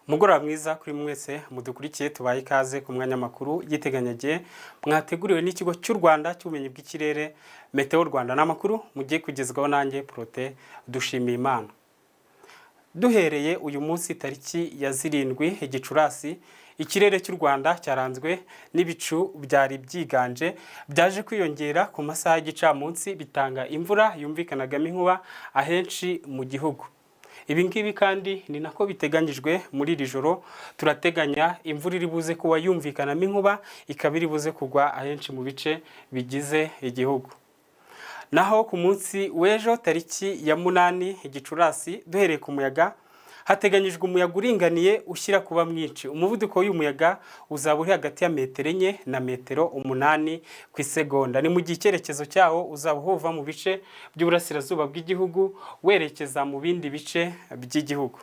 Umugoroba mwiza kuri mwese mudukurikiye. Tubaye ikaze ku mwanya makuru y'iteganyagihe mwateguriwe n'Ikigo cy'u Rwanda cy'Ubumenyi bw'Ikirere, Meteo Rwanda. Ni amakuru mugiye kugezwaho nanjye, Prote Dushimiye Imana. Duhereye uyu munsi tariki ya 7 Gicurasi, ikirere cy'u Rwanda cyaranzwe n'ibicu byari byiganje, byaje kwiyongera ku masaha y'igicamunsi, bitanga imvura yumvikanagamo inkuba ahenshi mu gihugu. Ibi ngibi kandi ni nako biteganyijwe muri iri joro. Turateganya imvura iri buze kuba yumvikanamo inkuba, ikaba iri buze kugwa ahenshi mu bice bigize igihugu. Naho ku munsi w'ejo tariki ya 8 Gicurasi, duhereye ku muyaga, hateganyijwe umuyaga uringaniye ushyira kuba mwinshi. Umuvuduko w'uyu muyaga uzaba uri hagati ya metero 4 na metero 8 ku isegonda. Ni mu gihe icyerekezo cyawo uzaba uhuva mu bice by'uburasirazuba bw'igihugu werekeza mu bindi bice by'igihugu.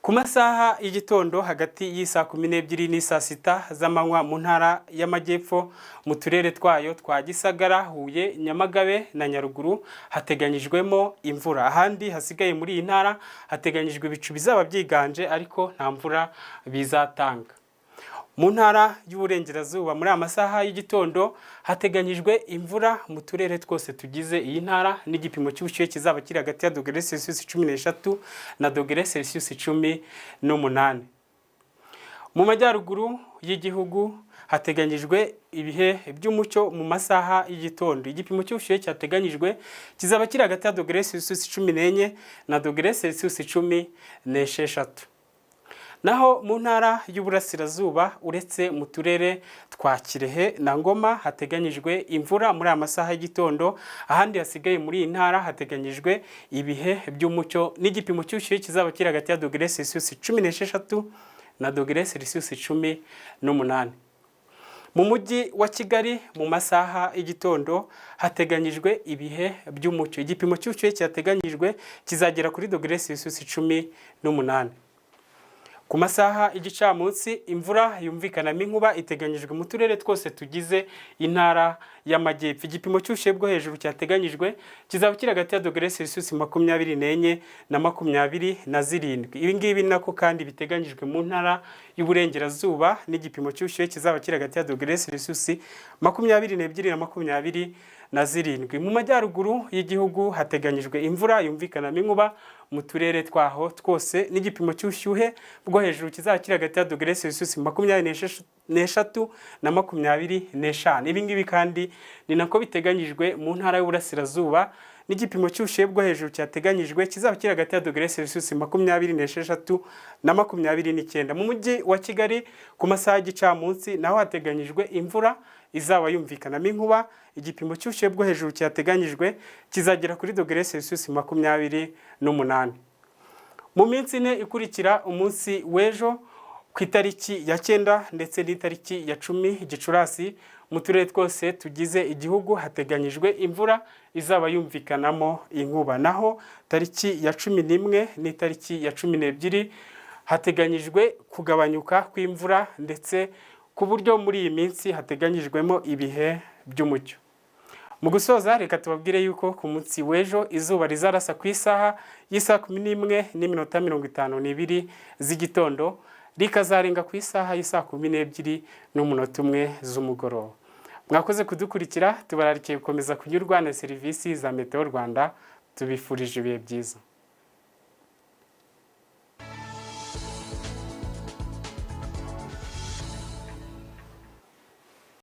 Ku masaha y'igitondo, hagati y'isaa 12 n'isaa 6 z'amanywa, mu Ntara y'Amajyepfo mu turere twayo twa Gisagara, Huye, Nyamagabe na Nyaruguru hateganyijwemo imvura. Ahandi hasigaye muri iyi ntara hateganyijwe ibicu bizaba byiganje, ariko nta mvura bizatanga. Mu Ntara y'Uburengerazuba, muri aya masaha y'igitondo hateganyijwe imvura mu turere twose tugize iyi ntara, n'igipimo cy'ubushyuhe kizaba kiri hagati ya dogere Celsius 13 na dogere Celsius 18. Mu majyaruguru y'igihugu hateganyijwe ibihe by'umucyo mu masaha y'igitondo. Igipimo cy'ubushyuhe cyateganyijwe kizaba kiri hagati ya dogere Celsius 14 na dogere Celsius 16. Naho mu Ntara y'Uburasirazuba, uretse mu turere twa Kirehe na Ngoma hateganyijwe imvura muri aya masaha y'igitondo, ahandi hasigaye muri iyi ntara hateganyijwe ibihe by'umucyo, n'igipimo cy'ubushyuhe kizaba kiri hagati ya dogere Celsius 16 na dogere Celsius 18. Mu Mujyi wa Kigali, mu masaha y'igitondo hateganyijwe ibihe by'umucyo. Igipimo cy'ubushyuhe cyateganyijwe kizagera kuri dogere Celsius 18. Ku masaha y'igicamunsi, imvura yumvikanamo inkuba iteganyijwe mu turere twose tugize Intara y'Amajyepfo. Igipimo cy'ubushyuhe bwo hejuru cyateganyijwe kizaba kiri hagati ya dogere Celsius 24 na 27. Ibi ngibi nako kandi biteganyijwe mu Ntara y'Uburengerazuba, n'igipimo cy'ubushyuhe kizaba kiri hagati ya dogere Celsius 22 na 27. Mu majyaruguru y'igihugu hateganyijwe imvura yumvikanamo inkuba mu turere twaho twose, n'igipimo cy'ubushyuhe bwo hejuru kizaba kiri hagati ya dogere Celsius 23 na 25. Ibi ngibi kandi ni nako biteganyijwe mu Ntara y'Uburasirazuba, n'igipimo cy'ubushyuhe bwo hejuru cyateganyijwe kizaba kiri hagati ya dogere Celsius 26 na 29. Mu Mujyi wa Kigali, ku masaha y'igicamunsi naho hateganyijwe imvura izaba yumvikanamo inkuba. Igipimo cy'ubushyuhe bwo hejuru cyateganyijwe kizagera kuri dogere Celsius 28. Mu minsi 4 ikurikira umunsi w'ejo, ku itariki ya 9 ndetse n'itariki ya 10 Gicurasi, mu turere twose tugize igihugu hateganyijwe imvura izaba yumvikanamo inkuba. Naho tariki ya 11 n'itariki ya 12 hateganyijwe kugabanyuka kw'imvura, ndetse ku buryo muri iyi minsi hateganyijwemo ibihe by'umucyo. Mu gusoza, reka tubabwire yuko ku munsi w'ejo izuba rizarasa ku isaha y'isaa 11:52 z'igitondo, rikazarenga ku isaha y'isaa 11:01 z'umugoroba. Mwakoze kudukurikira. Tubararikiye gukomeza kunyurwa na serivisi za Meteo Rwanda. Tubifurije ibihe byiza.